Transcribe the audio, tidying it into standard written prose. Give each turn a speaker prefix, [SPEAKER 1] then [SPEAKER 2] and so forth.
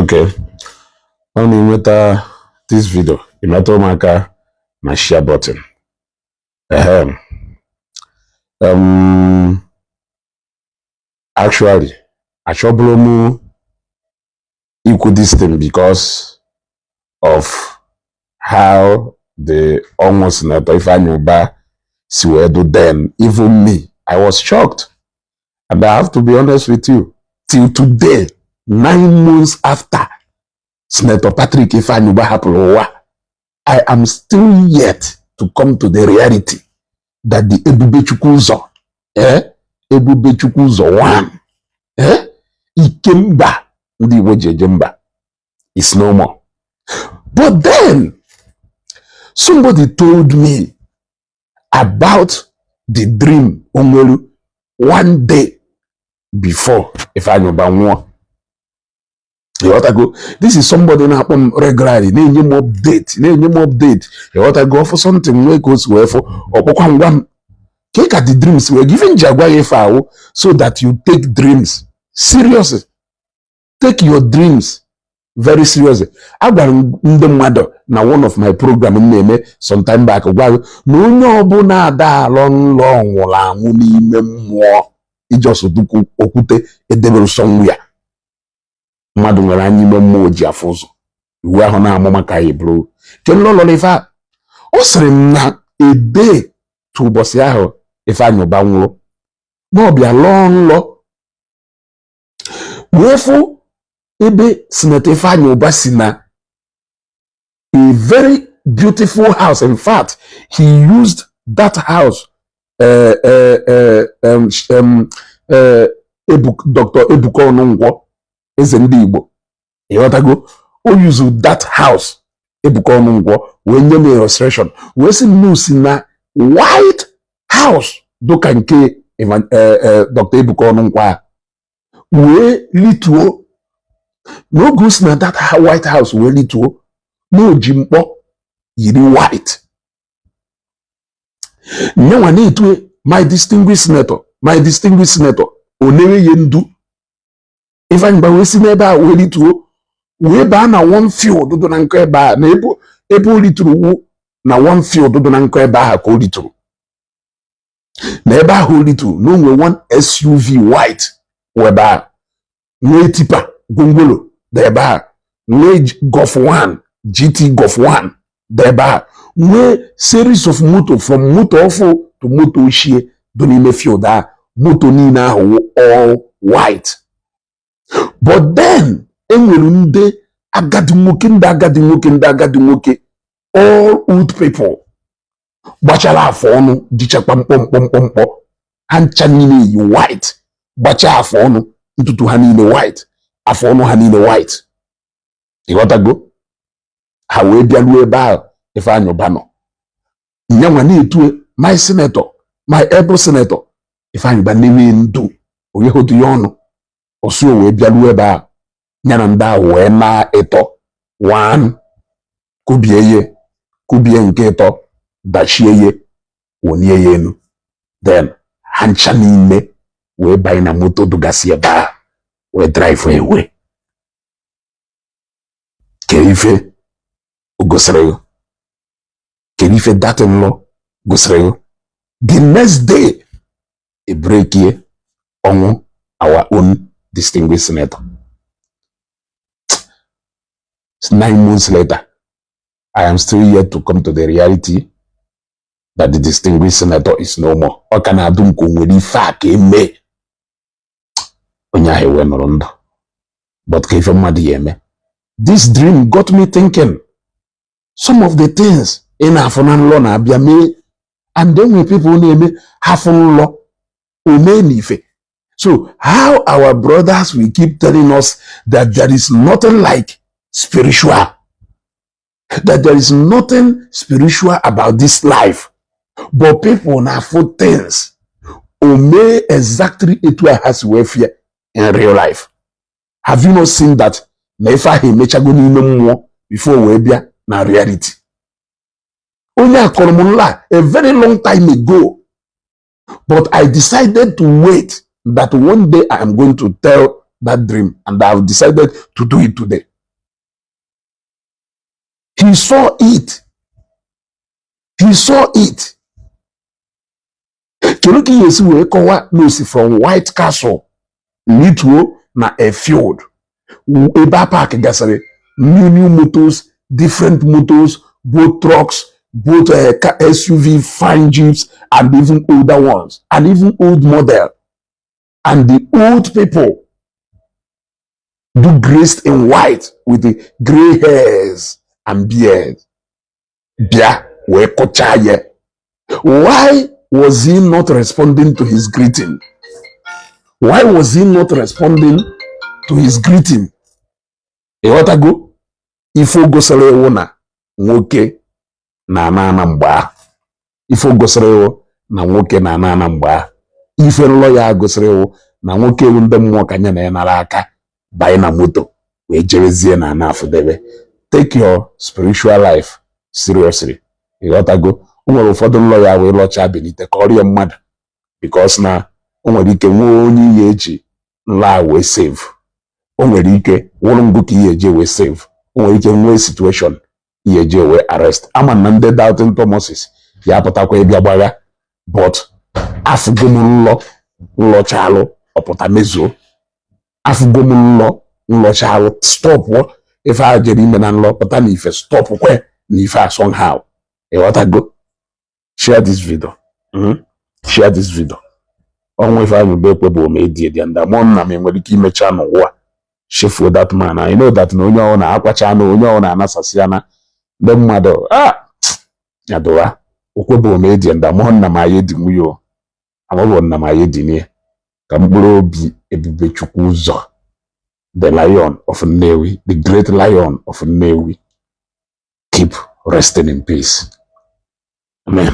[SPEAKER 1] Okay, ọ na-enweta this video, ịmetụ ụmụaka na share button. Ehem. Actually, achọbụrụ m ikwu this thing because of how the ọnwụ Senator Ifeanyi Ubah si wee do. Then even me, I was shocked, and I have to be honest with you, till today, 9 months after Senator Patrick Ifeanyi Ubah hapụrụ ụwa, I am still yet to come to the reality that the Ebubechukwu ụzọ, Ebubechukwu ụzọ one, Ikemba ndị Igbo ji eje mba, is no more. But then somebody told me about the dream o nwere one day before Ifeanyi Ubah nwụọ. Ịghọtago? This is somebody na-akpọ m regularly, na-enye m update, na-enye m update. Ịghọtago? Ọfụ something nwee ka o si wee fụ, ọkpọkwa ngwa m ka ka the dreams wee give ji agwa ya ife ahụ, so that you take dreams seriously, take your dreams very seriously. Agwara m ndị mmadụ na one of my program m na-eme sometime back, gwa gị na onye ọbụla ada alọ nlọ nwụrụ anwụ n'ime mmụọ, ijọsụdukwu okwute edebere sọnwụ ya. Mmadụ nwere anya ime mmụọ ji afụ ụzọ iwu ahụ na-amụ maka ya bụrụ ke nlọlọrọ ife a. Ọ sịrị m na ede tu ụbọchị ahụ Ifeanyi Ubah nwụrụ, na ọ bịa lọọ nlọ wee fụ ebe Senator Ifeanyi Ubah si na a very beautiful house. In fact, he used that house, Dr. Ebuka Ọnụnkwọ, eze ndị Igbo, ịghọtago? O use that house Ebuka Ọnụnkwọ wee nye m illustration, wee sị m si na white house dụka nke Dr. Ebuka Ọnụnkwọ a wee lituo. N'oge o si na that white house wee lituo, na o ji mkpọ yiri white nyenwa na-etue, "My distinguished senator, my distinguished senator." O newe ya ndu. Ifeanyi Ubah wee si n'ebe a wee lituo, wee baa na one field dị na nkọ ebe a, na ebe o lituru wu na one field dị na nkọ ebe ahụ ka o lituru. Na ebe ahụ o lituru, na o nwere one SUV white wụ ebe ahụ, nwee tipper gwongworo dị ebe ahụ, nwee Golf 1 GT, Golf 1 dị ebe ahụ, nwee series of moto, from moto ọfụ to moto ochie dị n'ime field ahụ. Moto niile ahụ wụ all white. But then enwere ndị agadi nwoke, ndị agadi nwoke, ndị agadi nwoke, all old people, gbachara afọ ọnụ, jichakwa mkpọmkpọ mkpọmkpọ. Ha ncha niile yi white, gbachaa afọ ọnụ, ntutu ha niile white, afọ ọnụ ha niile white. Ịghọtago? Ha wee bịaruo ebe ahụ Ifeanyi Ubah nọ. Nyanwa na-etue, "My senator, my able senator." Ifeanyi Ubah na-eme ndu onye hotu ya ọnụ ọsụ. O wee bịaruo ebe ahụ, ya na ndị ahụ wee na ịtọ one kubie ye, kubie nke ịtọ, dachie ye, wonie ya elu. Then ha ncha niile wee banye na moto dụgasị ebe ahụ, wee drive away. Kedu ife o gosiri gị? Kedu ife that nlọ gosiri gị? The next day e breakie ọnwụ our own distinguished senator. 9 months later, I am still yet to come to the reality that the distinguished senator is no more. Ọ ka na-adụ m ka o nwere ife a ka eme onye ahụ wee nọrọ ndụ. But ka ife mmadụ ya eme. This dream got me thinking. Some of the things ị na-afụ na nlọ na-abịa mee, and then when people na-eme ha fụ nlọ o mee n'ife. So how our brothers will keep telling us that there is nothing like spiritual, that there is nothing spiritual about this life, but people na-afụ things o mee exactly etu a ha si wee fear in real life. Have you not seen that na ife ahụ emechago n'ime mmụọ before wee bịa na reality? Onye a kọrọ m nla a very long time ago, but I decided to wait, that one day I am going to tell that dream, and I have decided to do it today. He saw it. He saw it. Kedu ka ị ga-esi wee kọwaa na o si from White Castle lituo na a field ebe a park gasịrị new new motors, different motors, both trucks, both SUV, fine jeeps, and even older ones, and even old model, and the old people do dressed in white with the gray hairs and beard bịa wee kụchaa ya? Why was he not responding to his greeting? Why was he not responding to his greeting? Ịghọtago ife o gosiri iwu na nwoke na-ana ana mgbe ahụ? Ife o gosiri iwu na nwoke na-ana ana mgbe ahụ, ife nlọ ya gosiri iwu na nwoke ewu ndị mmụọ ka nya na ya nara aka banye na moto wee jerezie na ana afụdebe. Take your spiritual life seriously. Ịghọtago? O nwere ụfọdụ nlọ ya wee lọchaa bilite ka ọrịa mmadụ, because na o nwere ike nwee onye ihe eji nlọ a wee save. O nwere ike wụrụ ngụ ka ihe eji wee save. O nwere ike nwee situation ihe eji wee arrest. Ama na ndị doubting Thomases ya apụtakwa ịbịa gbagha, but afụgo m nlọ nlọchalụ ọpụta mezuo. Afụgo m nlọ nlọchalụ stop ife a jere ime na nlọ pụta na ife stop kwe na ife a somehow. Ịghọtago? Share this video. Share this video. Ọnwa Ifeanyi Ubekwe bụ omedie and amụọ nna m enwere ike imecha n'ụwa chefuo that man. I know that na onye ọ na-akwacha na onye ọ na-anasasị ya na ndị mmadụ ah ya dụwa okwe bụ omedie and amụọ nna m anyị dị nwunye o amụbụ nna m anyị dị nie ka mkpụrụ obi Ebube Chukwu ụzọ, the Lion of Nnewi, the great Lion of Nnewi, keep resting in peace. Amen.